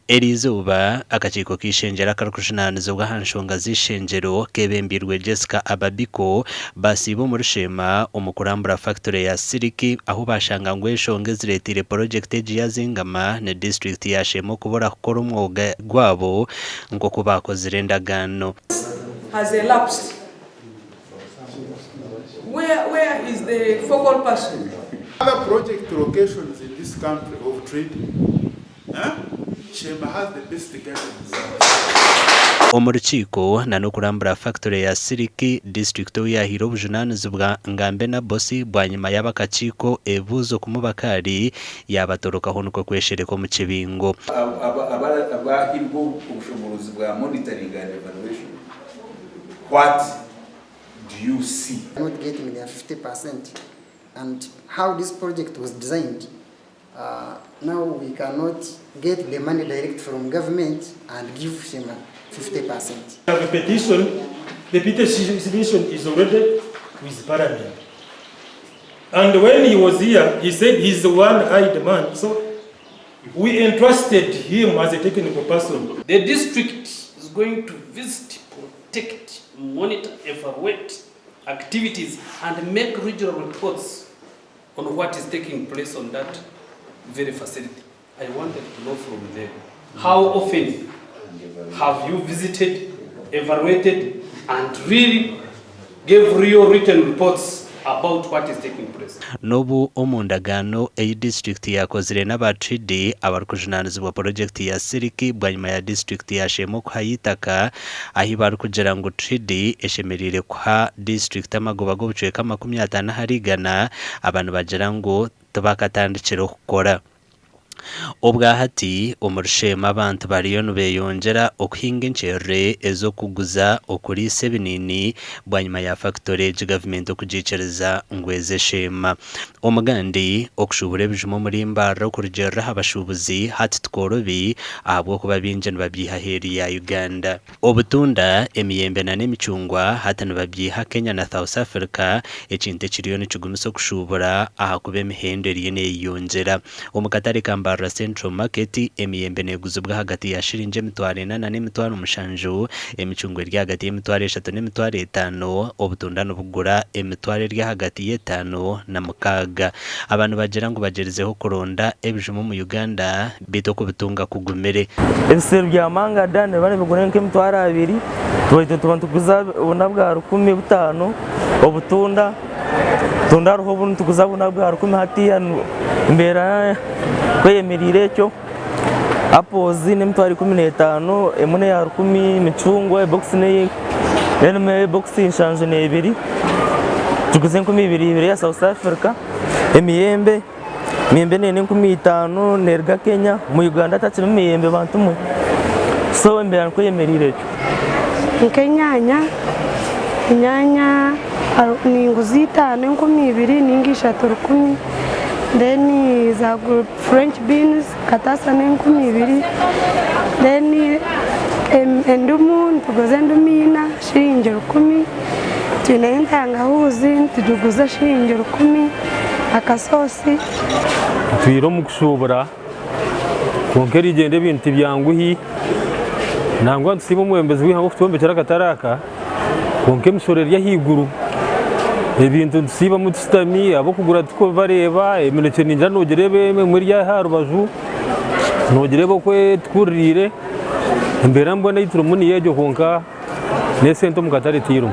Eriizooba, akakiiko k'eishengyero akarikujunaanizibwa aha nshonga z'eishengyero keebembeirwe Jessica Ababiko basiiba omuri Sheema omu kurambura fakitore ya Siliki ahu bashanga ngu enshonga ezireeteire porogyekiti egi yazingama ni disiturikiti ya Sheema okubura kukora omwoga gwabo nk'oku baakozire endagaano. Has elapsed. Where, where is the focal person? Other project locations in this country of trading, eh? Sheema has the best gardens. Omu rukiiko na n'okurambura fakitore ya Siliki, disiturikiti ou yaahaire obujunaanizibwa Ngambe Nabosi bwanyima y'abakakiiko ebibuuzo kumuba akaari yaabatorokaho nikwo kweshereka omu kibingo. Abahairwe obushoboorozi bwa monitoring and evaluation, what do you see? Not getting their 50% and how this project was designed now we cannot get the money direct from government and give Sheema 50%. We have a petition, the petition is already with parliament. And when he was here, he said he's the one-eyed man. So we entrusted him as a technical person. The district is going to visit, protect, monitor, evaluate activities and make regional reports on what is taking place on that very facility. I wanted to know from them, how often have you visited, evaluated and really gave real written reports about what is taking place? N'obu omu ndagaano ei disiturikiti yaakozire n'aba Tridi abarikujunaanizibwa porogyekiti ya Siliki bwanyima ya disiturikiti ya Sheema okuhayo eitaka ahi barikugira ngu Tridi eshemereire kuha disiturikiti amagoba g'obucweka 50 ahari igana, aba nibagira ngu tibakatandikire okukora. Obwahati omuri Sheema abantu bariyo nibeyongyera okuhinga enkyerere ez'okuguza okuriisa ebiniini bwanyima ya fakitore egi gavumenti okugiikiriza ngu eze Sheema. Omugandi, okushuubura ebijuma omuri Mbarara okurugiirira aha bashuubuzi hati tikworobi ahabw'okuba baingi nibabyiha aheeru ya Uganda. Obutunda, emiyembe na n'emicungwa hati nibabyiha Kenya na South Africa, ekintu ekiriyo nikigumisa okushuubura ahakuba emihendo eriyo neyeyongyera. Omu katare ka Mbarara Central Market, emiyembe neguzibwa ahagati ya shiringi 400 na 700, emicungwa eri ahagati y'emitwaro 3 n'emitwaro 5, obutunda nibugura emitwaro eri ahagati y'etaano na mukaaga. Aba nibagira ngu bagyerizeho kuronda ebijuma omu Uganda beitu okubitunga kugumire. Ebisero bya mangada nibiba nibigura nk'emitwaro abiri, itwe tuba nituguza buna bwa 1005, obutunda, obutunda hariho obu nituguza buna bwa rukumi hatiiya embeera ku eyemereire etyo, apozi n'emitwaro 15, emwe n'eya rukumi, emicungwa ebokisi erimu ebokisi nshanju n'ebiri, nituguza enkumi ibiri ibiri eya South Africa, emiyembe. Emiyembe neeri 5000 neeruga Kenya, omu Uganda tihakirumu miyembe bantu mwe, so embeera nikwo eyemereire etyo. Nk'enyaanya, enyaanya ninguza itaano 2000 ninga ishatu rukumi, then za french beans akataasa n'enkumi ibiri, then endimu nituguza endimu ina shiringi rukumi. Twineyo entangahuuzi nitugiguza shiringi rukumi akasoosi. Ntwire omu kushuubura kwonka erigyenda ebintu tibyanguhi nangwa nitusiima omwebembezi w'eihanga okutwombekyera akatare aka kwonka emishoro eri ahaiguru ebintu nitusiibamu tushutami ab'okugura turikubareeba eminekye ningira nogireeba emwe eri aha rubaju nogireeba oku etukuririire embeera mbwenu ei turimu niyo egyo kwonka. N'esente omu katare tirimu.